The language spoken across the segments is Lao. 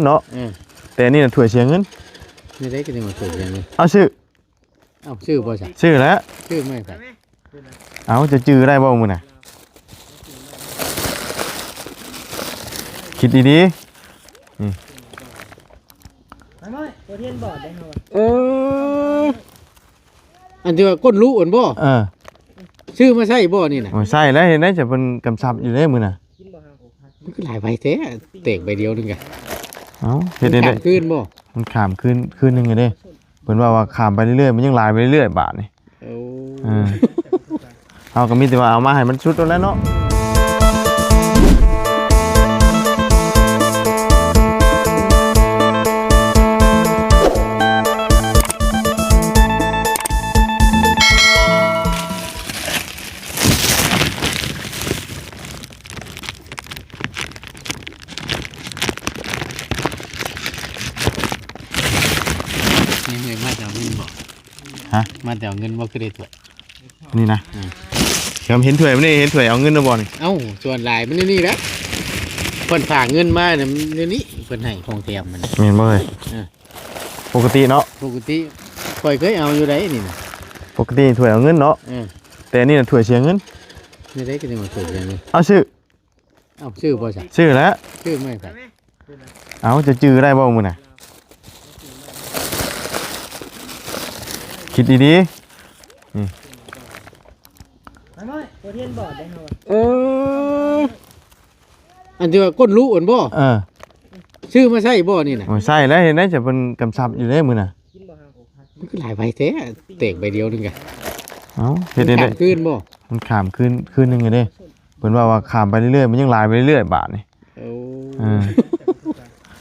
ເນາະ ເອີ ແຕ່ອັນນີ້ນະຖ້ວຍເສຍເງິນ. ແນວໃດກໍຈັ່ງວ່າຖ້ວຍເສຍເງິນ? ເອົາ ຊື້ ເອົາ ຊື້ບໍ່ຊະ? ຊື້ແຫຼະ. ຊື້ມາໃຫ້ໃຜ? ເອົາ ຈະຈື່ໄດ້ບໍ່ມື້ນະ? ຄິດດີໆ ນີ້ ເອີ ອັນທີ່ວ່າກົ້ນລຸຫັ້ນບໍ່? ເອີ ຊື້ມາໃຊ້ບໍ່ນີ້ນະ? ໂອ້ຍ ໃຊ້ແລ້ວ ເຫັນໄດ້ ຈະເພິ່ນກຳຊັບຢູ່ເດ້ມື້ນະ. ມັນຄືຫຼາຍໃບແທ້ ແຕກໃບດຽວໜຶ່ງກະ. ເອົ້າ ເຮັດໄດ້ ຂ້າມຄືນບໍ່? ມັນຂ້າມຄືນ ຄືນໜຶ່ງເດ້. ເພິ່ນວ່າ ວ່າຂ້າມໄປເລື້ອຍໆ ມັນຍັງຫຼາຍໄປເລື້ອຍບາດນີ້. ໂອ້ ເອີ ເຮົາກໍມີແຕ່ວ່າເອົາມາໃຫ້ມັນສຸດໂລດແຫຼະເນາະ. ນີ້ເລີຍ ມາແຕ່ເອົາເງິນບໍ່? ຮະ? ມາແຕ່ເອົາເງິນບໍ່? ຄືໄດ້ຖ້ວຍນີ້ນະ. ອືມ ເຫັນຖ້ວຍມັນນີ້ ເຫັນຖ້ວຍເອົາເງິນແລ້ວບໍ່ນີ້? ເອົ້າ ສ່ວນຫຼາຍມັນຢູ່ນີ້ແຫຼະ ເພິ່ນຝາກເງິນມານຳຢູ່ນີ້ ເພິ່ນໃຫ້ຂອງແຖມມັນ. ແມ່ນບໍ່ເອີຍ? ເອີ ປົກກະຕິເນາະ ປົກກະຕິຂ້ອຍເຄີຍເອົາຢູ່ໃດນີ້ນະ. ປົກກະຕິຖ້ວຍເອົາເງິນເນາະ. ເອີ ແຕ່ອັນນີ້ນະຖ້ວຍເສຍເງິນ. ແນວໃດກໍຈັ່ງວ່າຖ້ວຍເສຍເງິນ? ເອົາ ຊື້ ເອົາ ຊື້ບໍ່ຊະ? ຊື້ແຫຼະ. ຊື້ມາໃຫ້ໃຜ? ເອົາ ຈະຈື່ໄດ້ບໍ່ມື້ນະ? ຄິດດີໆ ນີ້ ເອີ ອັນທີ່ວ່າກົ້ນລຸຫັ້ນບໍ່? ເອີ ຊື້ມາໃຊ້ບໍ່ນີ້ນະ? ໂອ້ຍ ໃຊ້ແລ້ວ ເຫັນໄດ້ ຈະເພິ່ນກຳຊັບຢູ່ເດ້ມື້ນະ. ມັນຄືຫຼາຍໃບແທ້ ແຕກໃບດຽວໜຶ່ງກະ. ເອົ້າ ເຮັດໄດ້ ຂ້າມຄືນບໍ່? ມັນຂ້າມຄືນ ຄືນໜຶ່ງເດ້. ເພິ່ນວ່າ ວ່າຂ້າມໄປເລື້ອຍໆ ມັນຍັງຫຼາຍໄປເລື້ອຍບາດນີ້. ໂອ້ ເອີ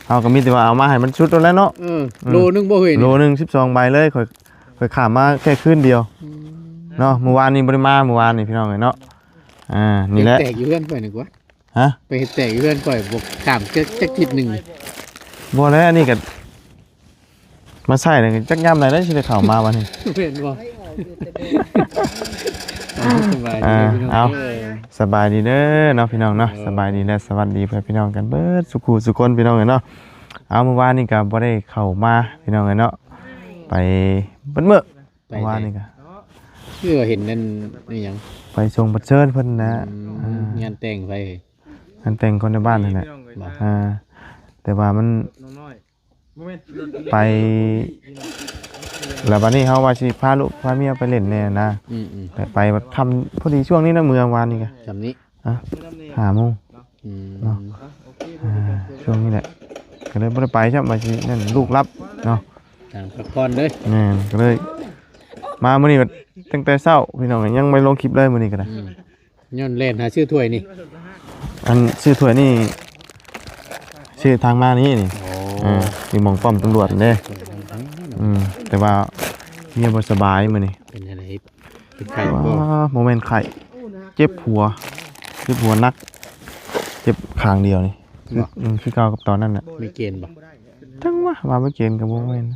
ເຮົາກໍມີແຕ່ວ່າເອົາມາໃຫ້ມັນສຸດໂລດແຫຼະເນາະ. ເອີ ເອີ ໂລໜຶ່ງບໍ່ເຮີ້ຍ ໂລໜຶ່ງ ສິບສອງໃບເລີຍ. ຂ້ອຍ ຂ້ອຍຂ້າມມາແຄ່ຄືນດຽວ. ອືມ ເນາະ ມື້ວານນີ້ບໍ່ໄດ້ມາ ມື້ວານນີ້ພີ່ນ້ອງເອີຍເນາະ. ອ່າ ນີ້ແຫຼະ ແຕກຢູ່ເຮືອນຂ້ອຍນີ້ກວ່າ. ຮະ? ໄປເຮັດແຕກຢູ່ເຮືອນຂ້ອຍ ບໍ່ຂ້າມຈັກ ຈັກທິດໜຶ່ງ. ບໍ່ແລ້ວ ອັນນີ້ກໍມາໃຊ້ແລ້ວ ຈັກຍາມໃດໄດ້ຊິໄດ້ເຂົ້າມາບັດນີ້. ແມ່ນບໍ່? ສະບາຍດີ ອ່າ ພີ່ນ້ອງ ເອົາ ເອີ ສະບາຍດີເດີເນາະພີ່ນ້ອງເນາະ. ເອີ ສະບາຍດີ ແລະ ສະຫວັດດີເພື່ອນພີ່ນ້ອງກັນເບິດສູ່ຄູ່ສູ່ຄົນ ພີ່ນ້ອງເອີຍເນາະ. ເອົາ ມື້ວານນີ້ກໍບໍ່ໄດ້ເຂົ້າມາ ພີ່ນ້ອງເອີຍເນາະ ໄປເບິດມື້. ໄປ ເມື່ອວານນີ້ກະ ຄືວ່າເຫັນນັ້ນອີຫຍັງ ໄປສົ່ງບັດເຊີນເພິ່ນນະ. ອືມ ອ່າ ງານແຕ່ງໃຜ? ງານແຕ່ງຄົນໃນບ້ານຫັ້ນແຫຼະ. ບໍ່ ອ່າ ແຕ່ວ່າມັນ ນ້ອງນ້ອຍ ບໍ່ແມ່ນ ໄປ ແລ້ວບັດນີ້ເຮົາວ່າຊິພາລູກພາເມຍໄປຫຼິ້ນແດ່ນະ. ອືມໆ ແຕ່ໄປບັດຄ່ຳ ພໍດີຊ່ວງນີ້ນະ ເມື່ອວານນີ້ກະ ຊ່ຳນີ້ ອ່ະ ຫ້າໂມງ. ອືມ ເນາະ ອ່າ ຊ່ວງນີ້ແຫຼະ ກໍເລີຍບໍ່ໄດ້ໄປຊ້ຳ ວ່າຊິນັ້ນ ລູກຫຼັບເນາະ ການພັກຜ່ອນເດີ. ແມ່ນ ກໍເລີຍມາມື້ນີ້ ຕັ້ງແຕ່ເຊົ້າ ພີ່ນ້ອງ ຍັງບໍ່ໄດ້ລົງຄລິບເລີຍມື້ນີ້ກໍໄດ້. ອືມ ຍ້ອນແລ່ນຫາຊື້ຖ້ວຍນີ້ ອັນຊື້ຖ້ວຍນີ້ ຊື້ທາງມານີ້ນີ້. ໂອ້ ເອີ ຢູ່ໝ່ອງປ້ອມຕຳຫຼວດເດ້. ອືມ ອືມ ແຕ່ວ່າເມຍບໍ່ສະບາຍມື້ນີ້. ເປັນຈັ່ງໃດ? ເປັນໄຂ້ບໍ່? ບໍ່ແມ່ນໄຂ້ ເຈັບຫົວ ເຈັບຫົວໜັກ ເຈັບຂ້າງດຽວນີ້. ຄື ບໍ່ ອືມ ຄືເກົ່າກັບຕອນນັ້ນນະ. ໄມເກຣນບໍ່? ຈັ່ງຫວະ ວ່າໄມເກຣນກໍບໍ່ແມ່ນ.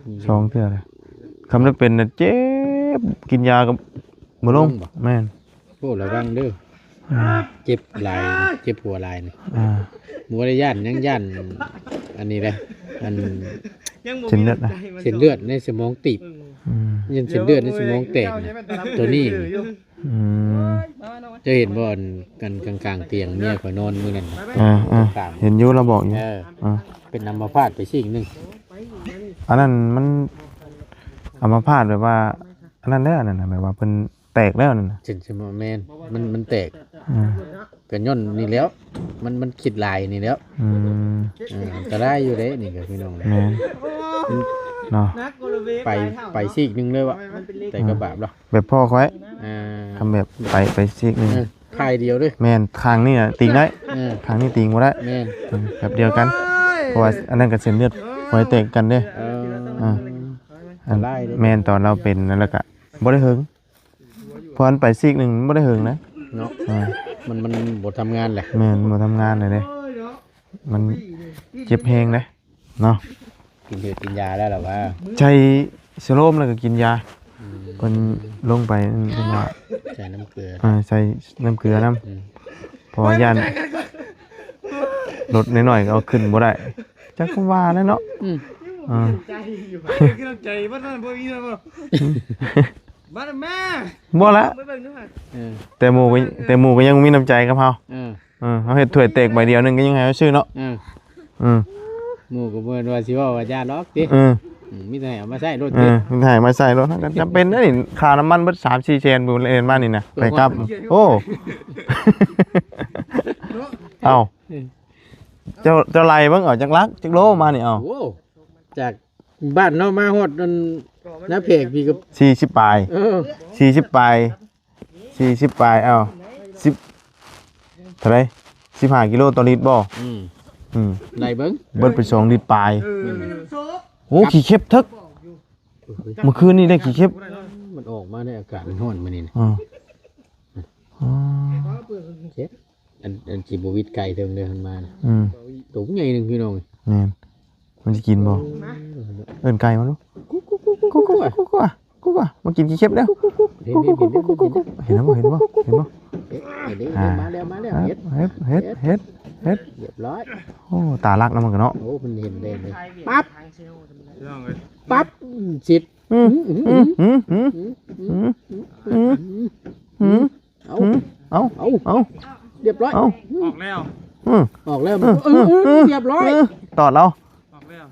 ອືມ ສອງເທື່ອແລ້ວ ຄຳໄດ້ເປັນນະ ເຈັບ ກິນຢາກໍບໍ່ລົງ. ບໍ່ລົງບໍ່? ແມ່ນ. ໂອ້ ລະວັງເດີ. ອືມ ເຈັບຫຼາຍ ເຈັບຫົວຫຼາຍນີ້. ອ່າ ບໍ່ໄດ້ຢ້ານຫຍັງ ຢ້ານອັນນີ້ເດ້ ອັນ ເສັ້ນເລືອດນະ ເສັ້ນເລືອດໃນສະໝອງຕີບ. ອືມ ຢ້ານເສັ້ນເລືອດໃນສະໝອງແຕກນະ ໂຕນີ້. ອືມ ເຈົ້າເຫັນບໍ່ ອັນ ອັນກາງໆຕຽງເມຍຂ້ອຍນອນມື້ນັ້ນນະ? ອ່າໆ ເຫັນຢູ່ ລາວບອກຢູ່. ເອີ ອ່າ ເປັນອຳມະພາດໄປຊີກໜຶ່ງ. ອັນນັ້ນມັນອຳມະພາດແບບວ່າ ອັນນັ້ນແຫຼະ ອັນນັ້ນນະ ແບບວ່າເພິ່ນ ແຕກແລ້ວນັ້ນນະ. ເສັ້ນສະໝອງ ແມ່ນ ມັນ ມັນແຕກ. ອືມ ກໍຍ້ອນນີ້ແຫຼ້ວ ມັນ ມັນຄິດຫຼາຍນີ້ແຫຼ້ວ. ອືມ ເອີ ອັນຕະລາຍຢູ່ເດ້ນີ້ກໍພີ່ນ້ອງ. ແມ່ນ ເນາະ ໄປ ໄປຊີກໜຶ່ງເລີຍວະ ແຕ່ກໍບາບລະ ແບບພໍ່ຂ້ອຍ. ອ່າ ຄຳແບບໄປ ໄປຊີກໜຶ່ງ ເອີ ຂ້າງດຽວເດ້. ແມ່ນ ຂ້າງນີ້ນະຕີງໄດ້. ເອີ ຂ້າງນີ້ຕີງບໍ່ໄດ້. ແມ່ນ ອືມ ແບບດຽວກັນ ເພາະວ່າອັນນັ້ນກໍເສັ້ນເລືອດຫວຍແຕກກັນເດ້. ເອີ ອ່າ ອັນຕະລາຍເດ້. ແມ່ນ ຕອນລາວເປັນນັ້ນແລ້ວກໍບໍ່ໄດ້ເຫິງ ເພາະມັນໄປຊີກໜຶ່ງມັນບໍ່ໄດ້ເຫິງນະ ເນາະ. ອ່າ ມັນ ມັນບໍ່ທຳງານແຫຼະ. ແມ່ນ ບໍ່ທຳງານແລ້ວເດ້ ມັນເຈັບແຮງເດ້ເນາະ. ກິນເຫືອກິນຢາແລ້ວລະວ່າ ໃສ່ສະໂລມແລ້ວກໍກິນຢາ. ອືມ ເພິ່ນລົງໄປ ເພິ່ນວ່າໃສ່ນ້ຳເກືອ. ເອີ ໃສ່ນ້ຳເກືອນຳ. ອືມ ເພາະວ່າຢ້ານລົດນ້ອຍໆກໍເອົາຂຶ້ນບໍ່ໄດ້. ຈັກຄວາມວ່າແລ້ວເນາະ ອືມ ເອີ ໃຈຢູ່ ໃຈບໍ່ທັນບໍ່ມີແລ້ວບໍ່ ອືມ ມາແລ້ວແມ່ ບໍ່ລະ ໄປເບິ່ງດູຫະ ເອີ ແຕ່ໝູ່ກໍ ແຕ່ໝູ່ກໍຍັງມີນ້ຳໃຈກັບເຮົາ ເອີ ເອີ ເຮົາເຮັດຖ້ວຍແຕກໃບດຽວໜຶ່ງກໍຍັງໃຫ້ເຮົາຊື້ເນາະ ເອີ ເອີ ໝູ່ກໍບໍ່ແມ່ນວ່າຊິເວົ້າວ່າຢ້ານດອກຕິ ເອີ ອືມ ມີແຕ່ໃຫ້ເອົາມາໃຊ້ໂລດ ເອີ ມີແຕ່ໃຫ້ມາໃຊ້ໂລດ ເຮົາກໍຈຳເປັນເດ້ນີ້ ຄ່ານ້ຳມັນເບິດສາມສີ່ແສນ ມື້ແລ່ນມານີ້ນະ ໄປກັບ ໂອ້ ເອົ້າ ເຈົ້າ ເຈົ້າໄລ່ເບິ່ງເອົາຈັກຫຼັກ ຈັກໂລມານີ້ເອົາ ໂອ້ ຈາກບ້ານເຮົາມາຮອດອັນນາແພກພີ້ກໍສີ່ສິບປາຍ ເອີ ສີ່ສິບປາຍ ສີ່ສິບປາຍ ເອົ້າ ສິບ ເທົ່າໃດ ສິບຫ້າກິໂລຕໍ່ລິດບໍ່ ອືມ ອືມ ໄລ່ເບິ່ງ ເບິດໄປສອງລິດປາຍ ເອີ ໂອ້ ຂີ້ເຂັບເຖິກ ເມື່ອຄືນນີ້ໄດ້ຂີ້ເຂັບ ມັນອອກມາໃນອາກາດມັນຮ້ອນມື້ນີ້ນະ ອືມ ເຈັບ ອັນ ອັນຊິບໍ່ວິດໄກເຖິງເດີ ມັນມານະ ອືມ ໂຕໃຫຍ່ໜຶ່ງພີ່ນ້ອງ ແມ່ນ ມັນຊິກິນບໍ່ ເອີ້ນໄກ່ມາດູ ກຸກໆໆໆ ກຸກໆ ມາກິນຂີ້ເຂັບແລ້ວ ເຫັນບໍ່ ເຫັນບໍ່ ເຫັນບໍ່ ເຫັນ ມາແລ້ວ ມາແລ້ວ ເຫັດ ເຫັດ ເຫັດ ເຫັດ ຮຽບຮ້ອຍ ໂອ້ ຕາລັກນຳມັນກໍເນາະ ໂອ້ ມັນເຫັນແດງເລີຍ ປັບ ປັບ ຊິດ ອືມ ອືມ ອືມ ອືມ ອືມ ອືມ ເອົາ ອືມ ເອົາ ເອົາ ເອົາ ຮຽບຮ້ອຍ ເອົາ ອອກແລ້ວ ອືມ ອອກແລ້ວ ອືມ ເອີ ອືມ ຮຽບຮ້ອຍ ອືມ ຕອດເອົາ ອອກແລ້ວ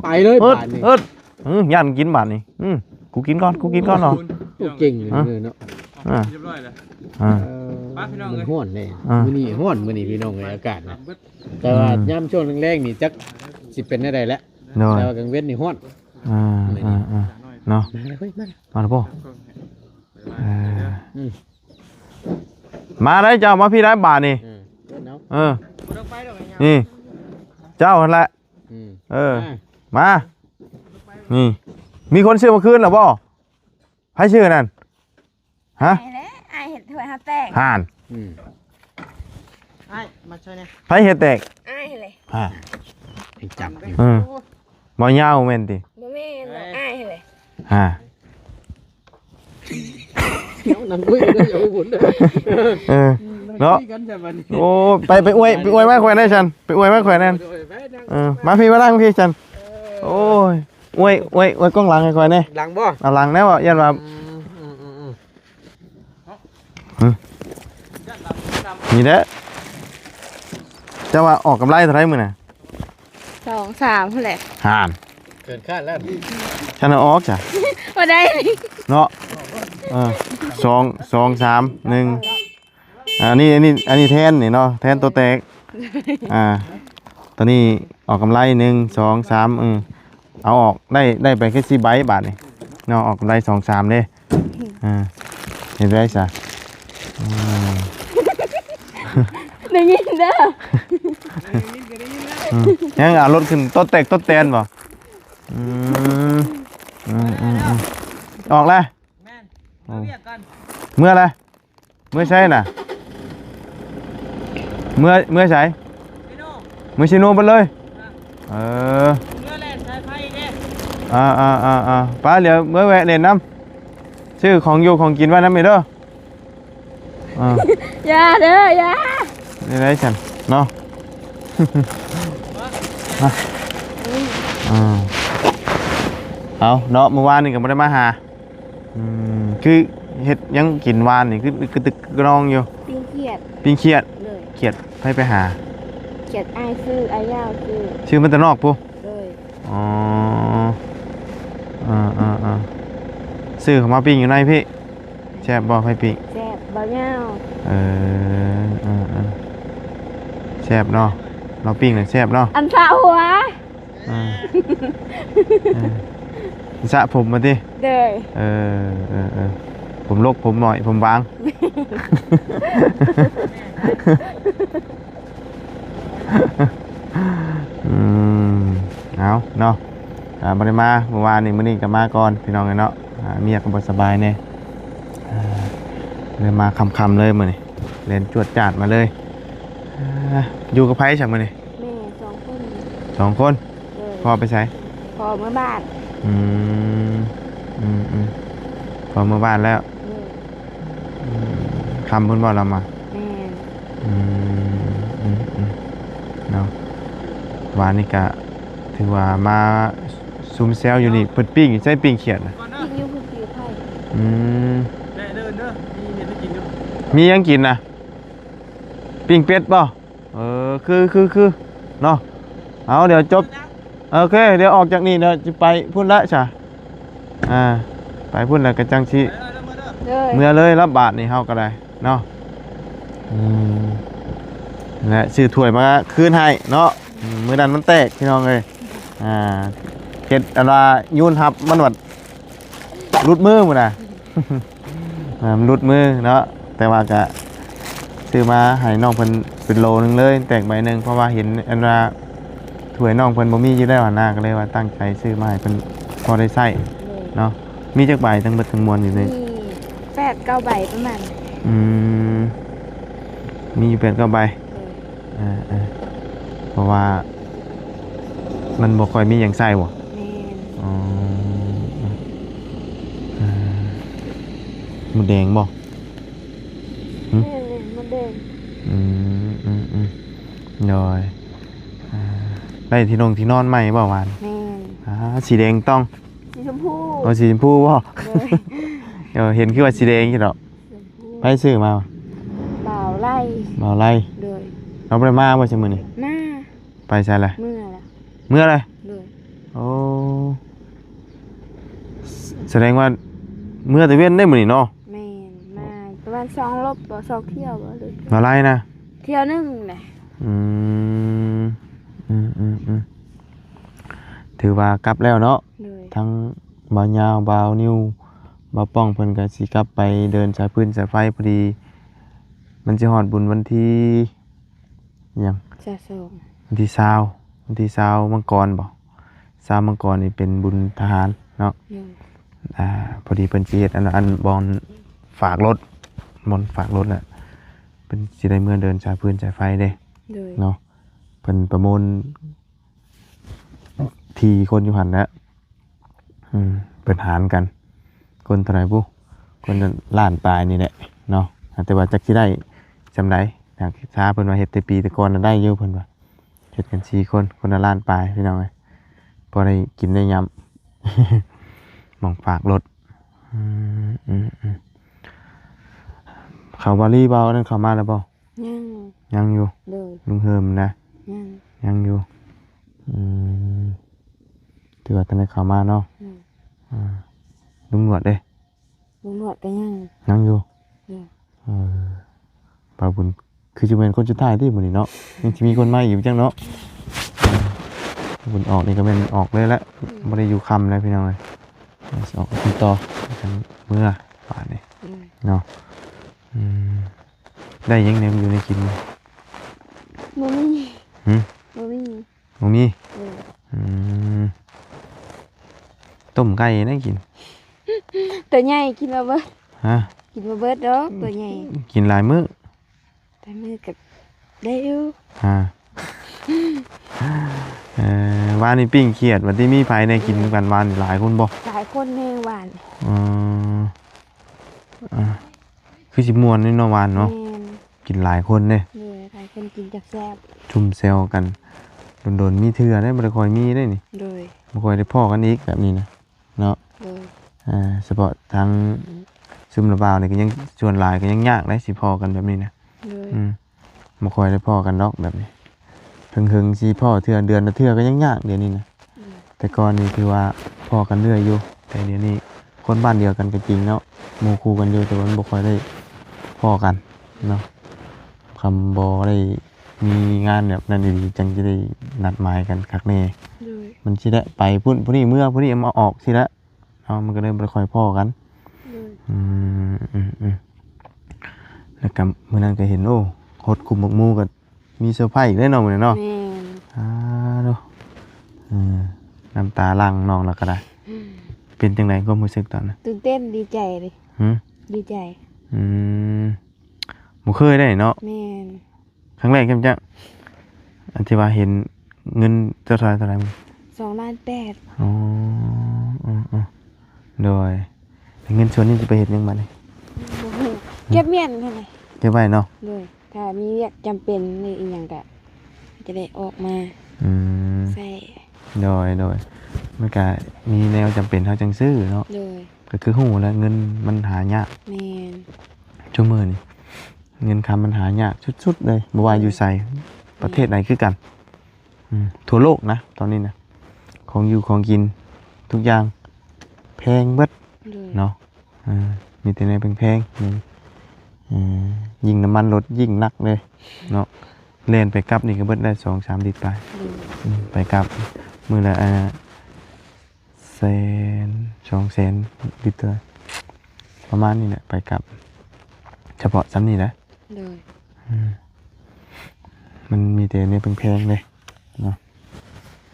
ໄປເລີຍ ເອີດ ບາດນີ້ ເອີດ ອືມ ຢ້ານກິນບາດນີ້ ອືມ ກູກິນກ່ອນ ກູກິນກ່ອນເນາະ ໂອ້ ເກັ່ງຢູ່ເນາະ ຮະ ຮຽບຮ້ອຍແລ້ວ ອ່າ ເອີ ມາພີ່ນ້ອງ ມັນຮ້ອນເດ້ ອ່າ ມື້ນີ້ຮ້ອນ ມື້ນີ້ພີ່ນ້ອງເອີຍ ອາກາດນະ ແຕ່ວ່າ ອືມ ຍາມຊ່ວງແລງໆນີ້ຈັກຊິເປັນແນວໃດແຫຼະ ໂດຍ ແຕ່ວ່າກາງເວັນນີ້ຮ້ອນ ອ່າ ມື້ນີ້ ອ່າ ອ່າ ເນາະ ມາແລ້ວເຮີ້ຍ ມາແລ້ວ ມາແລ້ວບໍ່ ເອີ ອືມ ມາໄດ້ເຈົ້າ ມາພີ້ໄດ້ບາດນີ້ ເອີ ເອີ້ນເອົາ ເອີ ນີ້ ເຈົ້າຫັ້ນແຫຼະ ອືມ ເອີ ອ່າ ມາ ນີ້ ມີຄົນຊື້ມາຄືນແລ້ວບໍ່ ໃຜຊື້ນັ້ນ ຮະ ອ້າຍແຫຼະ ອ້າຍເຮັດຖ້ວຍເຮົາແຕກ ຫັ້ນ ອືມ ອ້າຍມາຊ່ວຍແດ່ ໃຜເຮັດແຕກ ອ້າຍແຫຼະ ຮະ ໃຫ້ຈັບຢູ່ ເອີ ບໍ່ຍາວແມ່ນຕິ ບໍ່ແມ່ນດອກ ອ້າຍແຫຼະ ຮະ ເອົາ ນັ່ງຄຸຍກັນຢູ່ພຸ້ນເດີ ເອີ ເນາະ ນັ່ງຄຸຍກັນແຕ່ບັດນີ້ ໂອ້ ໄປ ໄປອວຍ ໄປອວຍມາຂ້ອຍແດ່ຊັ້ນ ໄປອວຍມາຂ້ອຍແດ່ ໂດຍ ໄປນັ່ງ ເອີ ມາພີ້ ມານັ່ງພີ້ຊັ້ນ ເອີ ໂອ້ຍ ອວຍ ອວຍ ອວຍກ້ອງຫຼັງໃຫ້ຂ້ອຍແດ່ ຫຼັງບໍ່ ເອົາຫຼັງແດ່ບໍ່ ຢ້ານວ່າ ອືມ ອືມ ອືມ ອືມ ຫຶ ນີ້ແຫຼະ ເຈົ້າວ່າອອກກຳໄລເທົ່າໃດມື້ນະ ສອງສາມພຸ້ນແຫຼະ ຫັ້ນ ເກີນຄາດແລ້ວ ຊັ້ນເອົາອອກຊະ ບໍ່ໄດ້ ເນາະ ເອີ ສອງ ສອງ ສາມ ໜຶ່ງ ອ່າ ອັນນີ້ ອັນນີ້ ອັນນີ້ແທນນີ້ເນາະ ແທນຕົວແຕກ ອ່າ ຕົວນີ້ອອກກຳໄລ ໜຶ່ງ ສອງ ສາມ ເອີ ເອົາອອກໄດ້ ໄດ້ໄປແຄ່ສີ່ໃບບາດນີ້ເນາະ ອອກກຳໄລສອງສາມເດ້ ອ່າ ເຮັດໄດ້ຊະ ອືມ ໄດ້ຍິນເດີ ອືມ ຍັງເອົາລົດຂຶ້ນຕົດແຕກຕົດແຕນບໍ່ ອືມ ອືມ ອືມ ອືມ ອອກແລ້ວ ແມ່ນ ເອົາວຽກກ່ອນ ເມືອແລ້ວ ເມືອໃສນະ ເມືອ ເມືອໃສ ເຊໂນ ເມືອເຊໂນເບິດເລີຍ ເອີ ເມືອແລ່ນສາຍໄຟເດ້ ອ່າໆໆໆ ໄປ ດຽວເມືອແວະເລ່ນນຳ ຊື້ຂອງຢູ່ຂອງກິນໄວ້ນຳເດີ ອ່າ ຢ່າເດີ ຢ່າ ໄດ້ ໄດ້ຊັ້ນເນາະ ອ່າ ເອົາເນາະ ມື້ວານນີ້ກໍບໍ່ໄດ້ມາຫາ ອືມ ຄືເຮັດຫຍັງກິນວານນີ້ ຄືກະຕຶກກະນອງຢູ່ ປີ້ງຂຽດ ປີ້ງຂຽດ ໂດຍ ຂຽດໃຜໄປຫາ ຂຽດອ້າຍຊື້ ອ້າຍຍາວຊື້ ຊື້ມາແຕ່ນອກພຸ້ນ ໂດຍ ອໍ ເອີໆໆ ຊື້ເຂົ້າມາປີ້ງຢູ່ໃນພີ້ ແຊບບໍ່ ໃຜປີ້ງ ແຊບ ບ່າວຍາວ ເອີ ເອີໆ ແຊບເນາະ ລາວປີ້ງແລ້ວແຊບເນາະ ອັນສະຫົວ ອ່າ ເອີ ສະຜົມມາຕິ ໂດຍ ເອີ ເອີ ເອີ ຜົມລົກ ຜົມໜ້ອຍ ຜົມບາງ ອືມ ເອົາເນາະ ອ່າ ບໍ່ໄດ້ມາມື້ວານນີ້ ມື້ນີ້ກໍມາກ່ອນ ພີ່ນ້ອງເອີຍເນາະ ອ່າ ເມຍກໍບໍ່ສະບາຍແດ່ ອ່າ ເລີຍມາຄ່ຳໆເລີຍມື້ນີ້ ແລ່ນຈວດຈາດມາເລີຍ ອ່າ ຢູ່ກັບໃຜຊະມື້ນີ້? ແມ່ສອງຄົນ ສອງຄົນ ໂດຍ ພໍ່ໄປໃສ? ພໍ່ເມືອບ້ານ ອືມ ອືມໆ ພໍ່ເມືອບ້ານແລ້ວ ໂດຍ ອືມ ຄ່ຳພຸ້ນບໍ່ລາວມາ? ແມ່ນ ອືມ ອືມໆ ເນາະ ວານນີ້ກະ ຖືວ່າມາຊຸມແຊວຢູ່ນີ້ ເພິ່ນປີ້ງ ໃຊ້ປີ້ງຂຽດນະ ປີ້ງຢູ່ ເພິ່ນປີ້ງໄຂ່ ອືມ ແລະເດີນເດີ ມີເຮັດໃຫ້ກິນຢູ່ ມີຫຍັງກິນນະ? ປີ້ງເປັດບໍ່? ເອີ ຄື ຄື ຄື ເນາະ ເອົາ ດຽວຈົບ ໂອເຄ ດຽວອອກຈາກນີ້ ດຽວຊິໄປພຸ້ນລະຊະ ອ່າ ໄປພຸ້ນລະກະຈັ່ງຊິ ເດີ ເມືອເລີຍລະບາດນີ້ ເຮົາກະໄດ້ເນາະ ອືມ ແລະຊື້ຖ້ວຍມາຄືນໃຫ້ເນາະ ອືມ ມື້ນັ້ນມັນແຕກພີ່ນ້ອງເອີຍ ອ່າ ເຮັດອັນວ່າໂຍນຮັບມັນຫວັດ ຫຼຸດມືພຸ້ນນະ ອ່າ ມັນຫຼຸດມືເນາະ ແຕ່ວ່າກະຊື້ມາໃຫ້ນ້ອງເພິ່ນເປັນໂລໜຶ່ງເລີຍ ແຕກໃບໜຶ່ງ ເພາະວ່າເຫັນອັນວ່າຖ້ວຍນ້ອງເພິ່ນບໍ່ມີຢູ່ແລ້ວຫັ້ນນະ ກະເລີຍວ່າຕັ້ງໃຈຊື້ມາໃຫ້ເພິ່ນພໍໄດ້ໃຊ້ ໂດຍ ເນາະ ມີຈັກໃບທັງເບິດທັງມວນຢູ່ໃນ ມີແປດເກົ້າໃບປະມານ ອືມ ມີຢູ່ແປດເກົ້າໃບ ໂດຍ ເອີ ເອີ ເພາະວ່າມັນບໍ່ຄ່ອຍມີຫຍັງໃຊ້ບໍ່? ແມ່ນ ອໍ ເອີ ມົດແດງບໍ່? ຫຶ? ແມ່ນໆ ມົດແດງ ອືມ ອືມ ອືມ ໂດຍ ອ່າ ໄດ້ທີ່ນົງທີ່ນອນໃໝ່ບໍ່ຫວານ? ແມ່ນ ອ່າ ສີແດງຕ້ອງ ສີຊົມພູ ອໍ ສີຊົມພູບໍ່? ໂດຍ ເອີ ເຫັນຄືວ່າສີແດງຢູ່ດອກ ຊົມພູ ໃຜຊື້ມາ? ບ່າວໄລ ບ່າວໄລ ໂດຍ ລາວບໍ່ໄດ້ມາບໍ່ຊະມື້ນີ້? ມາ ໄປໃສລະ? ເມືອລະ ເມືອລະ ໂດຍ ໂອ້ ສະແດງວ່າເມືອແຕ່ເວັນໄດ໋ມື້ນີ້ເນາະ ແມ່ນ ມາປະມານສອງລົບບໍ່ ສອງທ່ຽວບໍ່ ບ່າວໄລນະ ທ່ຽວໜຶ່ງນະ ອືມ ອືມ ອືມ ອືມ ຖືວ່າກັບແລ້ວເນາະ ໂດຍ ທັງບ່າວຍາວ ບ່າວນິວ ບ່າວປ້ອງ ເພິ່ນກະຊິກັບໄປເດີນສາຍຟືນສາຍໄຟ ພໍດີມັນຊິຮອດບຸນວັນທີ ຫຍັງ ຊາວສອງ ວັນທີຊາວ ວັນທີຊາວມັງກອນບໍ່ ຊາວມັງກອນນີ້ເປັນບຸນທະຫານເນາະ ໂດຍ ອ່າ ພໍດີເພິ່ນຊິເຮັດອັນ ອັນບ່ອນຝາກລົດ ບ່ອນຝາກລົດແຫຼະ ເພິ່ນຊິໄດ້ເມືອເດີນສາຍຟືນສາຍໄຟເດ້ ໂດຍ ເນາະ ເພິ່ນປະມູນທີ່ຄົນຢູ່ຫັ້ນແຫຼະ ອືມ ເພິ່ນຫານກັນ ຄົນເທົ່າໃດບຸ ຄົນລ້ານປາຍນີ້ແຫຼະເນາະ ແຕ່ວ່າຈັກຊິໄດ້ສ່ຳໃດ ຫາກຊາເພິ່ນວ່າເຮັດແຕ່ປີແຕ່ກ່ອນນະໄດ້ຢູ່ ເພິ່ນວ່າເຮັດກັນສີ່ຄົນ ຄົນລະລ້ານປາຍພີ່ນ້ອງເອີຍ ພໍໄດ້ກິນໄດ້ຫຍ້ຳ ໝ່ອງຝາກລົດ ອືມ ອືມ ອືມ ເຂົາບາລີ ເບົານັ້ນເຂົ້າມາແລ້ວບໍ່? ຍັງ ຍັງຢູ່ ໂດຍ ລຸງເຮີມນະ ຍັງ ຍັງຢູ່ ອືມ ຖືວ່າທັນໄດ້ເຂົ້າມາເນາະ ໂດຍ ອ່າ ລຸງໜວດເດ້? ລຸງໜວດກະຍັງ ຍັງຢູ່ ໂດຍ ເອີ ປ້າບຸນ ຄືຊິແມ່ນຄົນສຸດທ້າຍຕິມື້ນີ້ເນາະ ຍັງຊິມີຄົນມາອີກຈັກເນາະ ບຸນອອກນີ້ກະແມ່ນອອກເລີຍແຫຼະ ອືມ ບໍ່ໄດ້ຢູ່ຄ່ຳແລ້ວພີ່ນ້ອງເອີຍ ຊິອອກກັນຕໍ່ ກັນເມືອບາດນີ້ ໂດຍ ເນາະ ອືມ ໄດ້ຫຍັງແດ່ຢູ່ໃນກິນ? ບໍ່ມີ ຫຶ? ບໍ່ມີ ບໍ່ມີ ເອີ ອືມ ຕົ້ມໄກ່ໃຫ້ກິນ ໂຕໃຫຍ່ກິນບໍ່ເບິດ ຮະ ກິນບໍ່ເບິດດອກ ໂຕໃຫຍ່ ກິນຫຼາຍມື້ ຫຼາຍມື້ກະໄດ້ຢູ່ ຮະ ເອີ ວານນີ້ປີ້ງຂຽດ ບາດນີ້ມີໃຜແດ່ກິນນຳກັນວານນີ້ ຫຼາຍຄົນບໍ່? ຫຼາຍຄົນແຮງວານ ອືມ ອ່າ ຄືຊິມ່ວນເນາະວານເນາະ ແມ່ນ ກິນຫຼາຍຄົນເດ້ ໂດຍ ຫຼາຍຄົນກິນຈັກແຊບ ຊຸມແຊວກັນ ດົນໆມີເທື່ອເດ້ ບໍ່ໄດ້ຄ່ອຍມີເດ້ນີ້ ໂດຍ ບໍ່ຄ່ອຍໄດ້ພໍ້ກັນອີກແບບນີ້ນະເນາະ ໂດຍ ອ່າ ສະເພາະທາງຊຸມລະບ່າວນີ້ກະຍັງ ສ່ວນຫຼາຍກະຍັງຍາກເດ້ ຊິພໍ້ກັນແບບນີ້ນະ ໂດຍ ອືມ ບໍ່ຄ່ອຍໄດ້ພໍ້ກັນດອກແບບນີ້ ເຫິງໆຊິພໍ້ເທື່ອ ເດືອນລະເທື່ອກະຍັງຍາກດຽວນີ້ນະ ອືມ ແຕ່ກ່ອນນີ້ຖືວ່າພໍ້ກັນເລື້ອຍຢູ່ ແຕ່ດຽວນີ້ຄົນບ້ານດຽວກັນກະຈິງເນາະ ໝູ່ຄູ່ກັນຢູ່ ແຕ່ວ່າມັນບໍ່ຄ່ອຍໄດ້ພໍ້ກັນເນາະ ຄຳບໍ່ໄດ້ມີງານແບບນັ້ນອີ່ຫຼີ ຈັ່ງຊິໄດ້ນັດໝາຍກັນຄັກແນ່ ໂດຍ ມັນຊິໄດ້ໄປພຸ້ນຜູ້ນີ້ເມືອຜູ້ນີ້ມາອອກຊີ້ແຫຼະ ເນາະ ມັນກະເລີຍບໍ່ໄດ້ຄ່ອຍພໍ້ກັນ ໂດຍ ອືມ ອືມ ອືມ ແລ້ວກະມື້ນັ້ນກະເຫັນ ໂອ້ ຫົດຂຸມໝາກໝູກະ ມີເຊີໄພອີກເດ້ເນາະມື້ນີ້ເນາະ ແມ່ນ ອ່າ ໂດ ເອີ ນ້ຳຕາຫຼັ່ງນ້ອງລະກະໄດ້ ອືມ ເປັນຈັ່ງໃດຄວາມຮູ້ສຶກຕອນນັ້ນ? ຕື່ນເຕັ້ນ ດີໃຈເດ້ ຫື? ດີໃຈ ອືມ ບໍ່ເຄີຍໄດ້ເນາະ ແມ່ນ ຄັ້ງແລກຈ້ຳຈັກ ອັນທີ່ວ່າເຫັນເງິນເຈົ້າເທົ່າໃດ ເທົ່າໃດ? ສອງລ້ານແປດ ອໍ ໂດຍ ແລ້ວເງິນສ່ວນນີ້ຊິໄປເຮັດຫຍັງບາດນີ້? ບໍ່ຮູ້ ເກັບມ້ຽນຫັ້ນແຫຼະ ເກັບໄວ້ເນາະ ໂດຍ ຖ້າມີວຽກຈຳເປັນ ຫຼື ອີ່ຫຍັງກະຈະໄດ້ອອກມາ ອືມ ໃຊ້ ໂດຍ ໂດຍ ມັນກະມີແນວຈຳເປັນເຮົາຈັ່ງຊື້ເນາະ ໂດຍ ກໍຄືຮູ້ແຫຼະ ເງິນມັນຫາຍາກ ແມ່ນ ຊຸມື້ນີ້ເງິນຄຳມັນຫາຍາກສຸດໆເລີຍ ບໍ່ວ່າຢູ່ໃສ ແມ່ນ ປະເທດໃດຄືກັນ ອືມ ທົ່ວໂລກນະ ຕອນນີ້ນະ ຂອງຢູ່ຂອງກິນທຸກຢ່າງແພງເບິດ ໂດຍ ເນາະ ເອີ ມີແຕ່ແນວແພງໆ ເອີ ຍິ່ງນ້ຳມັນລົດຍິ່ງໜັກເລີຍເນາະ ແລ່ນໄປກັບນີ້ກໍເບິດໄດ້ສອງສາມລິດປາຍ ໂດຍ ອືມ ໄປກັບ ມື້ລະ ອ່າ ແສນ ສອງແສນລິດ ປະມານນີ້ແຫຼະ ໄປກັບ ສະເພາະສ່ຳນີ້ແຫຼະ ໂດຍ ອືມ ມັນມີແຕ່ແນວແພງໆເດ້ເນາະ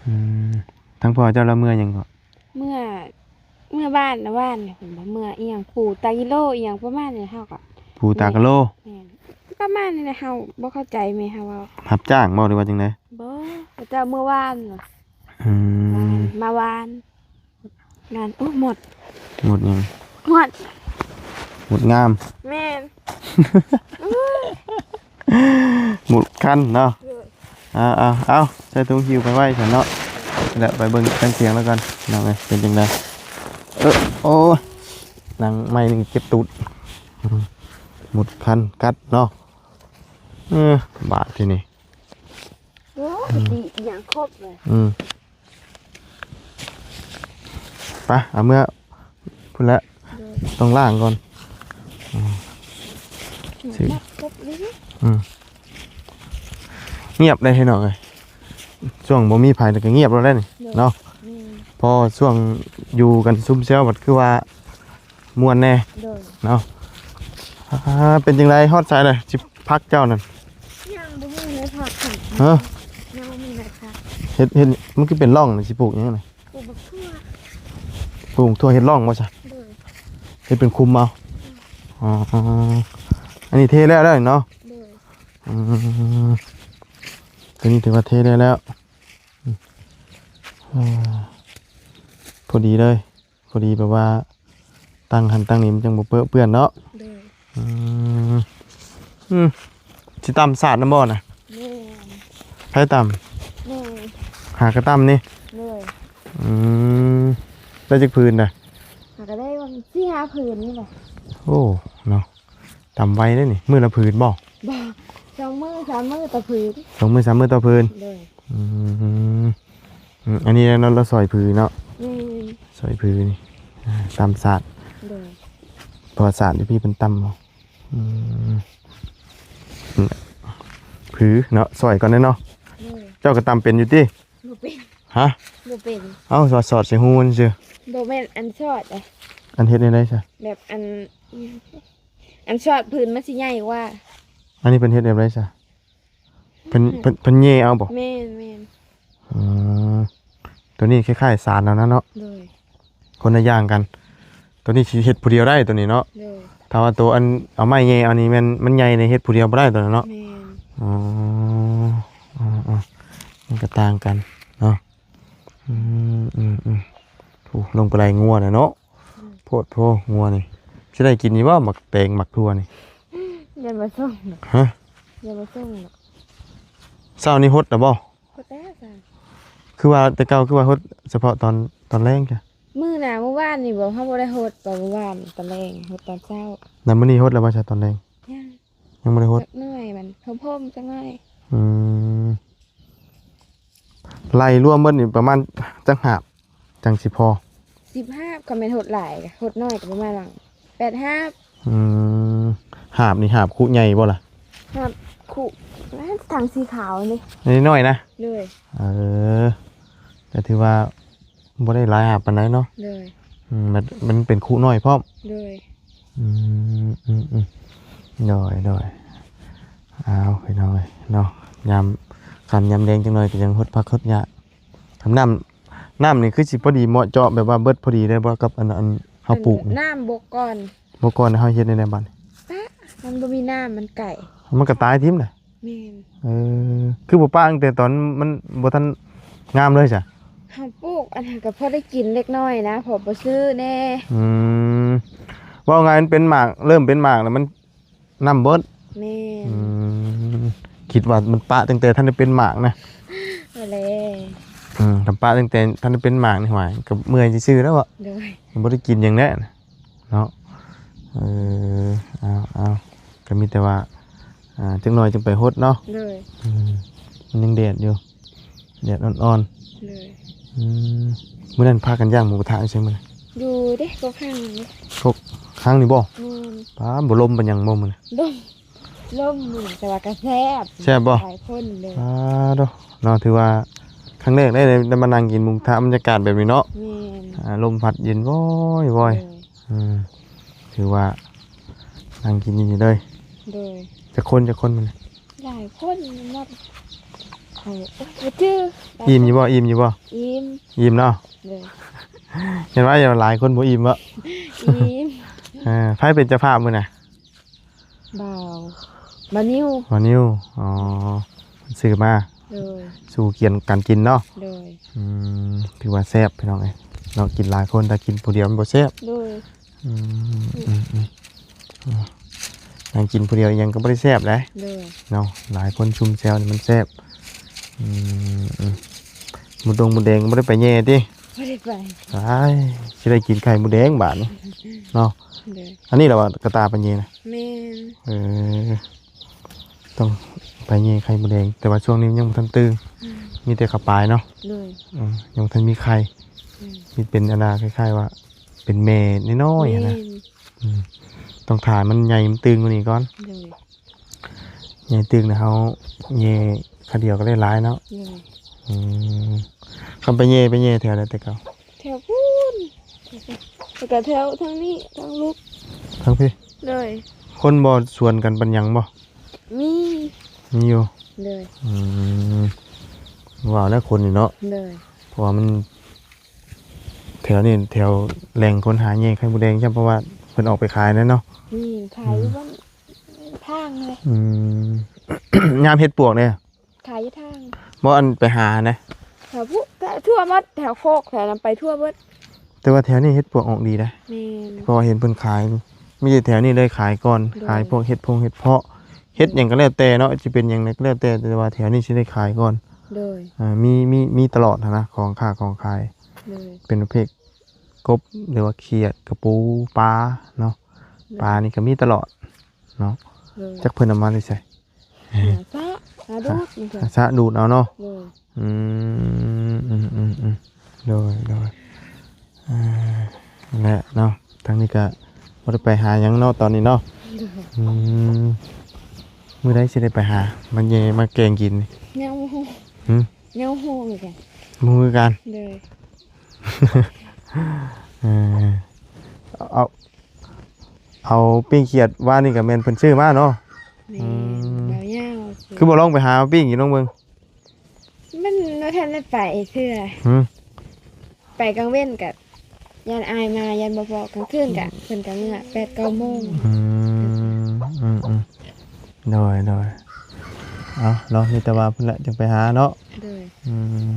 ອືມ ທາງພໍ່ເຈົ້າລາວເມືອຫຍັງເກາະ? ເມືອ ເມືອບ້ານນະ ວານນີ້ເພິ່ນບໍ່ເມືອອີ່ຫຍັງ ພູຕາກິໂລອີ່ຫຍັງປະມານນີ້ ເຮົາກໍ ພູຕາກະໂລ ແມ່ນ ປະມານນີ້ແຫຼະ ເຮົາບໍ່ເຂົ້າໃຈແມ່ເຮົາເວົ້າ ຮັບຈ້າງບໍ່ ຫຼືວ່າຈັ່ງໃດ? ບໍ່ ເຂົາເຈົ້າເມືອວານ ອືມ ມາວານ ງານ ໂອ້ ໝົດ ໝົດຫຍັງ? ໝົດ ໝົດງາມ ແມ່ນ ໝົດຄັນເນາະ ເອີ ເອົາ ເອົາ ເອົາ ໃສ່ຖົງຫິ້ວໄປໄວ້ຊັ້ນເນາະ ແລ້ວໄປເບິ່ງທາງທຽງແລ້ວກັນ ນ້ອງເອີຍ ເປັນຈັ່ງໃດ? ເອີ ໂອ້ຍ ນັ່ງໄມ້ນີ້ເຈັບຕູດ ໝົດຄັນກັດເນາະ ເອີ ບາດທີນີ້ ໂອ້ຍ ອືມ ດີຫຍັງຄົບເລີຍ ອືມ ໄປ ເອົາເມືອພຸ້ນແຫຼະ ໂດຍ ຕ້ອງລ້າງກ່ອນ ອືມ ອືມ ງຽບໄດ໋ພີ່ນ້ອງເອີຍ ຊ່ວງບໍ່ມີໃຜແລ້ວກໍງຽບແລ້ວແຫຼະນີ້ ໂດຍ ເນາະ ແມ່ນ ພໍຊ່ວງຢູ່ກັນຊຸມແຊວບັດຄືວ່າ ມ່ວນແດ່ ໂດຍ ເນາະ ອ່າ ເປັນຈັ່ງໃດຮອດໃສແລ້ວ ຊິພັກເຈົ້ານັ້ນ? ຍັງບໍ່ມີໃນພັກ ຮະ ຍັງບໍ່ມີໃນພັກ ເຮັດ ເຮັດ ມັນຄືເປັນຮ່ອງນີ້ ຊິປູກຫຍັງນີ້? ປູກບັກຖົ່ວ ປູກຖົ່ວເຮັດຮ່ອງບໍ່ຊະ? ໂດຍ ເຮັດເປັນຄຸມເອົາ ອໍ ອັນນີ້ເທແລ້ວແລ້ວເນາະ ໂດຍ ອືມ ຕົວນີ້ຖືວ່າເທແລ້ວແລ້ວ ອືມ ພໍດີເລີຍ ພໍດີແບບວ່າຕັ້ງຫັ້ນຕັ້ງນີ້ມັນຈັ່ງບໍ່ເປິເປື້ອນເນາະ ໂດຍ ອືມ ອືມ ຊິຕຳສາດນຳບໍ່ນະ? ແມ່ນ ໃຜຕຳ? ແມ່ນ ຫາກະຕຳນີ້ ໂດຍ ອືມ ໄດ້ຈັກຜືນນະ? ຫາກະໄດ້ປະມານສີ່ຫ້າຜືນນີ້ແຫຼະ ໂອ້ ເນາະ ຕຳໄວເດ້ນີ້ ມື້ລະຜືນບໍ່? ບໍ່ ສອງມື້ສາມມື້ຕໍ່ຜືນ ສອງມື້ສາມມື້ຕໍ່ຜືນ ໂດຍ ອືມ ອືມ ອັນນີ້ເນາະ ລາວຊອຍຜືເນາະ ແມ່ນ ຊອຍຜືນີ້ ອ່າ ຕຳສາດ ໂດຍ ເພາະວ່າສາດຢູ່ພີ້ເພິ່ນຕຳ ອືມ ຜືເນາະ ຊອຍກ່ອນເດ້ເນາະ ໂດຍ ເຈົ້າກໍຕຳເປັນຢູ່ຕິ? ບໍ່ເປັນ ຮະ? ບໍ່ເປັນ ເອົ້າ ສອດ ສອດໃສ່ຮູມັນຊື່ ບໍ່ແມ່ນອັນສອດເດ້ ອັນເຮັດແນວໃດຊະ? ແບບອັນ ອັນສອດຜືນມັນຊິໃຫຍ່ກວ່າ ອັນນີ້ເພິ່ນເຮັດແບບໃດຊະ? ເພິ່ນ ເພິ່ນ ເພິ່ນແຍ່ເອົາບໍ່? ແມ່ນໆ ອືມ ຕົວນີ້ຄ້າຍໆສານແລ້ວນະເນາະ ໂດຍ ຄົນລະຢ່າງກັນ ຕົວນີ້ຊິເຮັດຜູ້ດຽວໄດ້ຕົວນີ້ເນາະ ໂດຍ ຖ້າວ່າຕົວອັນເອົາໄມ້ແຍ່ເອົານີ້ແມ່ນມັນໃຫຍ່ນີ້ເຮັດຜູ້ດຽວບໍ່ໄດ້ຕົວນັ້ນເນາະ ແມ່ນ ອໍ ອືມໆ ມັນກໍຕ່າງກັນເນາະ ອືມໆໆ ໂອ້ ລົງໄປໄລ່ງົວແລ້ວເນາະ ອືມ ໂພດໂພ ງົວນີ້ ຊິໄດ້ກິນຢູ່ບໍ່ ໝາກແຕງໝາກຖົ່ວນີ້? ຢ່າມາສົ່ງເນາະ ຮະ? ຢ່າມາສົ່ງເນາະ ເຊົ້ານີ້ຫົດແລ້ວບໍ່? ຫົດແລ້ວຈ້ະ ຄືວ່າແຕ່ເກົ່າຄືວ່າຫົດສະເພາະຕອນ ຕອນແລງຈ້ະ ມື້ນະ ມື້ວານນີ້ບໍ່ ເຮົາບໍ່ໄດ້ຫົດ ຕອນມື້ວານຕອນແລງ ຫົດຕອນເຊົ້າ ແລ້ວມື້ນີ້ຫົດແລ້ວບໍ່ຊະຕອນແລງ? ຍັງ ຍັງບໍ່ໄດ້ຫົດ ຈັກໜ້ອຍ ມັນໂຮມໆຈັກໜ້ອຍ ອືມ ໄລ່ລວມເບິດນີ້ປະມານຈັກຫາບ ຈັ່ງຊິພໍ? ສິບຫາບ ຄັນແມ່ນຫົດຫຼາຍ ຫົດໜ້ອຍກໍປະມານຫວ່າງແປດຫາບ ອືມ ຫາບນີ້ຫາບຄຸໃຫຍ່ບໍ່ລະ? ຫາບຄຸ ຖັງສີຂາວນີ້ ນ້ອຍໆນະ ໂດຍ ເອີ ກໍຖືວ່າ ບໍ່ໄດ້ຫຼາຍຫາບປານໃດເນາະ ໂດຍ ອືມ ມັນ ມັນເປັນຄຸນ້ອຍພ້ອມ ໂດຍ ອືມ ອືມ ອືມ ໂດຍ ໂດຍ ອ້າວ ພີ່ນ້ອງເອີຍເນາະ ຍາມຄ່ຳຍາມແລງຈັກໜ້ອຍກໍຍັງຫົດຜັກຫົດຫຍ້າ ນ້ຳ ນ້ຳນີ້ຄືຊິພໍດີເໝາະເຈາະ ແບບວ່າເບິດພໍດີໄດ້ບໍ່ ກັບອັນ ອັນເຮົາປູກນີ້ ນ້ຳບົກກ່ອນ ບົກກ່ອນ ເຮົາເຮັດແນວໃດບາດນີ້? ປະ ມັນບໍ່ມີນ້ຳ ມັນໄກ ມັນກໍຕາຍຖິ້ມແຫຼະ ແມ່ນ ເອີ ຄືບໍ່ປະຕັ້ງແຕ່ຕອນມັນບໍ່ທັນງາມເລີຍຊະ? ເຮົາປູກອັນນັ້ນກໍພໍໄດ້ກິນເລັກນ້ອຍນະ ພໍບໍ່ຊື້ແດ່ ອືມ ເວົ້າງ່າຍມັນເປັນໝາກ ເລີ່ມເປັນໝາກແລ້ວມັນ ນ້ຳເບິດ ແມ່ນ ອືມ ຄິດວ່າມັນປະຕັ້ງແຕ່ທັນໄດ້ເປັນໝາກນະ ເອົາແລ້ວ ອືມ ຖ້າປະຕັ້ງແຕ່ທັນໄດ້ເປັນໝາກນີ້ ຫວາຍ ກໍເມື່ອຍຊື່ໆແລ້ວເບາະ. ໂດຍ ບໍ່ໄດ້ກິນຫຍັງແລ້ວນະເນາະ. ເອີ ເອົາໆ ກໍມີແຕ່ວ່າ ອ່າ ຈັກໜ່ອຍຈຶ່ງໄປຫົດເນາະ. ໂດຍ ອືມ ມັນຍັງແດດຢູ່ ແດດອ່ອນໆ. ໂດຍ ອືມ ມື້ນັ້ນພາກັນຍ່າງໝູກະທະຢູ່ໃສມື້ນັ້ນ? ຢູ່ເດ້ ກໍຂ້າງນີ້ ກໍຂ້າງນີ້ບໍ່? ແມ່ນ. ປ້າ ບໍ່ລົມປານຫຍັງບໍ່ມື້ນັ້ນ? ລົມ ລົມຢູ່ ແຕ່ວ່າກໍແຊບ. ແຊບບໍ່? ຫຼາຍຄົນເດ້. ອ້າ ໂທ້ ເນາະ ຖືວ່າຄັ້ງແລກໄດ້ ໄດ້ ໄດ້ມານັ່ງກິນໝູກະທະ ບັນຍາກາດແບບນີ້ເນາະ. ແມ່ນ. ອ່າ ລົມພັດເຢັນວອຍໆ. ໂດຍ ອືມ ຖືວ່ານັ່ງກິນຢູ່ນີ້ເລີຍ. ໂດຍ ຈັກຄົນ ຈັກຄົນມື້ນັ້ນ? ຫຼາຍຄົນເນາະ. ເອີ ບໍ່ຈື່. ອີ່ມຢູ່ບໍ່? ອີ່ມຢູ່ບໍ່? ອີ່ມ ອີ່ມເນາະ. ໂດຍ ເຫັນວ່າຫຼາຍຄົນບໍ່ອີ່ມບໍ່? ອີ່ມ. ເອີ ໃຜເປັນເຈົ້າພາບມື້ນັ້ນ? ບ່າວ ບ່າວນິວ. ບ່າວນິວ ອໍ ເພິ່ນຊື້ມາ. ໂດຍ ສູ່ກຽມກັນກິນເນາະ. ໂດຍ ອືມ ຖືວ່າແຊບພີ່ນ້ອງເອີຍເນາະ. ກິນຫຼາຍຄົນ ຖ້າກິນຜູ້ດຽວມັນບໍ່ແຊບ. ໂດຍ ອືມ ອືມ ອືມ ອືມ ນັ່ງກິນຜູ້ດຽວອີ່ຫຍັງກໍບໍ່ໄດ້ແຊບເດ້. ໂດຍ ເນາະ ຫຼາຍຄົນຊຸມແຊວນີ້ມັນແຊບ. ອືມ ອືມ ໝູດົງໝູແດງບໍ່ໄດ້ໄປແຍ່ຕິ? ບໍ່ໄດ້ໄປ. ອ້າຍ ຊິໄດ້ກິນໄຂ່ໝູແດງບາດນີ້ເນາະ. ໂດຍ ອັນນີ້ລະວ່າກະຕ່າໄປແຍ່ນະ? ແມ່ນ. ເອີ ຕ້ອງໄປແຍ່ໄຂ່ໝູແດງ ແຕ່ວ່າຊ່ວງນີ້ມັນຍັງບໍ່ທັນຕື່ນ. ອືມ ມີແຕ່ເຂົ້າປາຍເນາະ. ໂດຍ ອືມ ຍັງບໍ່ທັນມີໄຂ່. ອືມ ມີເປັນອັນນ່າ ຄ້າຍໆວ່າເປັນແມ່ນ້ອຍໆຫັ້ນນະ. ແມ່ນ. ອືມ ຕ້ອງຖ້າໃຫ້ມັນໃຫຍ່ ມັນຕື່ນກວ່ານີ້ກ່ອນ. ໂດຍ ໃຫຍ່ຕື່ນນະ ເຮົາແຍ່ຄາວດຽວກໍໄດ້ຫຼາຍເນາະ. ໂດຍ ອືມ ຄຳໄປແຍ່ ໄປແຍ່ແຖວໃດແຕ່ເກົ່າ? ແຖວພຸ້ນ ແລ້ວກໍແຖວທາງນີ້ ທາງລຸກ ທາງພີ້. ໂດຍ ຄົນບໍ່ຊວນກັນປານຫຍັງບໍ່? ມີ ມີຢູ່. ໂດຍ ອືມ ວ່າແລ້ວຄົນນີ້ເນາະ. ໂດຍ ເພາະວ່າມັນ ແຖວນີ້ແຖວແຫຼ່ງຄົນຫາແຍ່ໄຂ່ມົດແດງ ເພາະວ່າເພິ່ນອອກໄປຂາຍແລ້ວເນາະ. ນີ້ຂາຍຢູ່ ອືມ ບ້ານທາງເລີຍ. ອືມ ຍາມເຫັດປວກເດ້ ຂາຍຢູ່ທາງ ບໍ່ ອັນໄປຫານະ ແຖວພຸ້ນ ແຖວທົ່ວໝົດ ແຖວໂຄກແຖວນັ້ນໄປທົ່ວເບິດ. ແຕ່ວ່າແຖວນີ້ເຫັດປວກອອກດີນະ. ແມ່ນ ເພາະວ່າເຫັນເພິ່ນຂາຍ ມີແຕ່ແຖວນີ້ເລີຍຂາຍກ່ອນ. ໂດຍ ຂາຍພວກເຫັດພົງເຫັດເຜາະ ເຫັດຫຍັງກໍແລ້ວແຕ່ເນາະ ຊິເປັນຫຍັງກໍແລ້ວແຕ່ ແຕ່ວ່າແຖວນີ້ຊິໄດ້ຂາຍກ່ອນ. ໂດຍ ອ່າ ມີ ມີ ມີຕະຫຼອດຫັ້ນນະ ຂອງຄ້າຂອງຂາຍ. ໂດຍ ເປັນປະເພດ ກົບ ຫຼືວ່າຂຽດ ກະປູ ປາເນາະ. ໂດຍ ປານີ້ກໍມີຕະຫຼອດເນາະ. ໂດຍ ຈັກເພິ່ນເອົາມາແຕ່ໃສ? ຫາຊະ ຫາດູດ ຫາຊະດູດເອົາເນາະ. ໂດຍ ອືມ ອືມ ອືມ ອືມ ໂດຍ ໂດຍ ອ່າ ນັ້ນແຫຼະເນາະ ທາງນີ້ກະບໍ່ໄດ້ໄປຫາຫຍັງເນາະຕອນນີ້ເນາະ. ໂດຍ ອືມ ມື້ໃດຊິໄດ້ໄປຫາ ມາແຍ່ມາແກງກິນ? ຍັງບໍ່ຮູ້ ຫື? ຍັງບໍ່ຮູ້ຄືກັນ ບໍ່ຮູ້ຄືກັນ. ໂດຍ ເອີ ເອົາ ເອົາ ເອົາປີ້ງຂຽດວານນີ້ກໍແມ່ນເພິ່ນຊື້ມາເນາະ. ແມ່ນ ອືມ ບ່າວຍາວ ຄືບໍ່ລອງໄປຫາປີ້ງກິນລອງເບິ່ງ? ມັນບໍ່ທັນໄດ້ໄປເທື່ອ. ຫື? ໄປກາງເວັນກະຢ້ານອ້າຍມາ ຢ້ານບໍ່ພໍ້ ກາງຄືນກະ ອືມ ເພິ່ນກະເມືອແປດເກົ້າໂມງ. ອືມ ອືມ ອືມ ໂດຍ ໂດຍ ເອົາເນາະ ມີແຕ່ວ່າພຸ້ນແຫຼະຈຶ່ງໄປຫາເນາະ. ໂດຍ ອືມ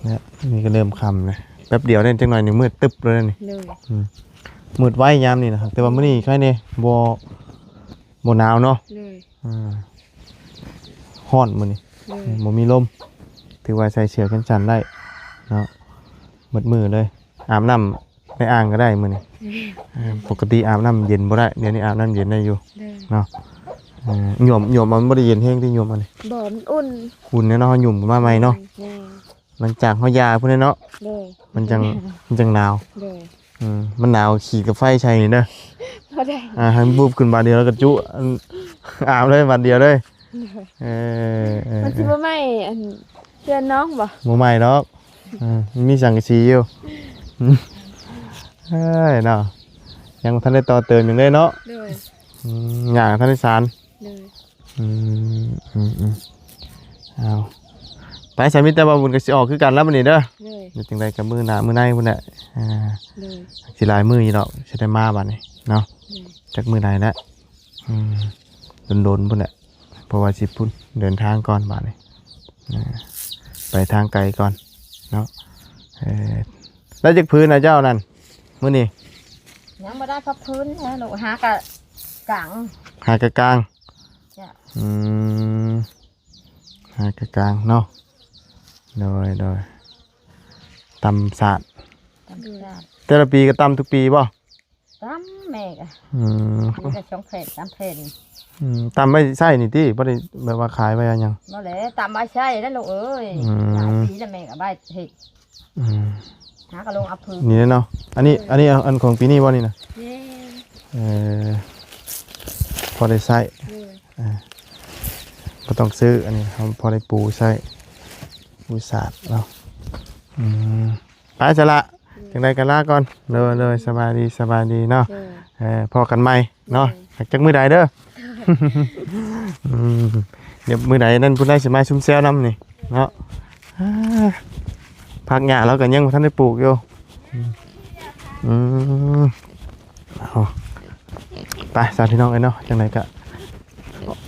ເນຍ ນີ້ກໍເລີ່ມຄ່ຳແລ້ວ ແປັບດຽວເດ້ ຈັກໜ່ອຍນີ້ມືດຕຶບເລີຍນີ້. ໂດຍ ອືມ ມືດໄວຍາມນີ້ນະ ແຕ່ວ່າມື້ນີ້ໄຄແດ່ ບໍ່ ບໍ່ໜາວເນາະ. ໂດຍ ອ່າ ຮ້ອນມື້ນີ້. ໂດຍ ບໍ່ມີລົມ ຖືວ່າໃສ່ເສື້ອແຂນສັ້ນໄດ້ເນາະ ໝົດມື້ເລີຍ. ອາບນ້ຳໃນອ່າງກໍໄດ້ມື້ນີ້. ແມ່ນ ເອີ ປົກກະຕິອາບນ້ຳເຢັນບໍ່ໄດ້ ດຽວນີ້ອາບນ້ຳເຢັນໄດ້ຢູ່. ໂດຍ ເນາະ ເອີ ຫຍວມ ຫຍວມມັນບໍ່ໄດ້ເຢັນແຮງຕິ ຫຍວມອັນນີ້? ບໍ່ ມັນອຸ່ນ ອຸ່ນແນ່ເນາະ ຫຍວມມາໃໝ່ເນາະ. ແມ່ນ ຫຼັງຈາກເຮົາຢາພຸ້ນແຫຼະເນາະ. ໂດຍ ມັນຈັ່ງ ມັນຈັ່ງໜາວ. ໂດຍ ອືມ ມັນໜາວ ຂີດກາໄຟໃສ່ນີ້ເດີ ບໍ່ໄດ້ ອ່າ ໃຫ້ມັນບຸບຂຶ້ນບາດດຽວ ແລ້ວກໍຈຸ ອັນ ອາບເລີຍບາດດຽວເລີຍ. ໂດຍ ເອີ ເອີ ມັນຊິບໍ່ໄໝ້ອັນເຮືອນນ້ອງບໍ່? ບໍ່ໄໝ້ດອກ ເອີ ມັນມີສັງກະສີຢູ່. ເອີ ເນາະ ຍັງບໍ່ທັນໄດ້ຕໍ່ເຕີມຫຍັງເລີຍເນາະ. ໂດຍ ອືມ ຫຍ້າກໍທັນໄດ້ສານ. ໂດຍ ອືມ ອືມ ອືມ ເອົາ ໄປ ສາມີ ແຕ່ວ່າບຸນກໍຊິອອກຄືກັນແລ້ວບັດນີ້ເດີ. ໂດຍ ເຮັດຈັ່ງໃດກໍມື້ໜ້າມື້ໃນພຸ້ນແຫຼະ. ອ່າ ໂດຍ ຊິຫຼາຍມື້ຢູ່ດອກ ຊິໄດ້ມາບັດນີ້ເນາະ. ໂດຍ ຈັກມື້ໃດແຫຼະ ອືມ ດົນໆພຸ້ນແຫຼະ ເພາະວ່າຊິພຸ້ນ ເດີນທາງກ່ອນບາດນີ້. ອ່າ ໄປທາງໄກກ່ອນເນາະ. ເອີ ໄດ້ຈັກຜືນນະເຈົ້ານັ້ນມື້ນີ້? ຍັງບໍ່ໄດ້ຈັກຜືນນະລູກ ຫາກະກາງ ຫາກະກາງ. ເຈົ້າ ອືມ ຫາກະກາງເນາະ. ໂດຍ ໂດຍ ຕຳສາດ ຕຳສາດ ແຕ່ລະປີກໍຕຳທຸກປີບໍ່? ຕຳແມ່ກະ ອືມ ປີລະສອງແຜ່ນ ສາມແຜ່ນ ອືມ ຕຳໄວ້ໃຊ້ນີ້ຕິ ບໍ່ໄດ້ແບບວ່າຂາຍໄວ້ຫຍັງ? ບໍ່ແຫຼະ ຕຳໄວ້ໃຊ້ແລ້ວລູກເອີຍ ອືມ ຫຼາຍປີແລ້ວແມ່ກໍໄວ້ເຮັດ ອືມ ຫາກໍລົງເອົາຜຶກ ນີ້ເນາະ ອັນນີ້ ເອີ ອັນນີ້ ອັນຂອງປີນີ້ບໍ່ນີ້ນະ? ແມ່ນ ເອີ ພໍໄດ້ໃຊ້ ເອີ ບໍ່ຕ້ອງຊື້ ອັນນີ້ເຮົາພໍໄດ້ປູໃຊ້ ປູສາດເນາະ ອືມ ໄປຊະລະ ເອີ ຈັ່ງໃດກໍລາກ່ອນ ໂດຍ ໂດຍ ສະບາຍດີ ສະບາຍດີເນາະ ເອີ ພໍ້ກັນໃໝ່ເນາະ ເອີ ຈັກມື້ໃດເດີ ອືມ ດຽວມື້ໃດນັ້ນພຸ້ນໄດ້ຊິມາຊຸມແຊວນຳນີ້ເນາະ ອ່າ ຜັກຫຍ້າລາວກໍຍັງບໍ່ທັນໄດ້ປູກຢູ່ ອືມ ເອົາ ໄປຊະພີ່ນ້ອງເອີຍເນາະ ຈັ່ງໃດກະ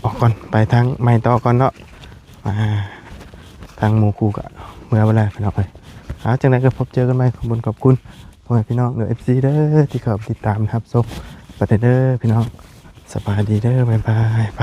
ອອກກ່ອນ ໄປທາງໃໝ່ຕໍ່ກ່ອນເນາະ ອ່າ ທາງໝູ່ຄູ່ກະເມືອໄປແລ້ວພີ່ນ້ອງເອີຍ ອ່າ ຈັ່ງໃດກໍພົບເຈີກັນໃໝ່ ຂອບຄຸນ ຂອບຄຸນພໍ່ແມ່ພີ່ນ້ອງເດີ ເອັຟຊີ ເດີ ທີ່ເຂົ້າໄປຕິດຕາມຮັບຊົມ ໄປເດີພີ່ນ້ອງ ສະບາຍດີເດີ ບາຍບາຍ ໄປ.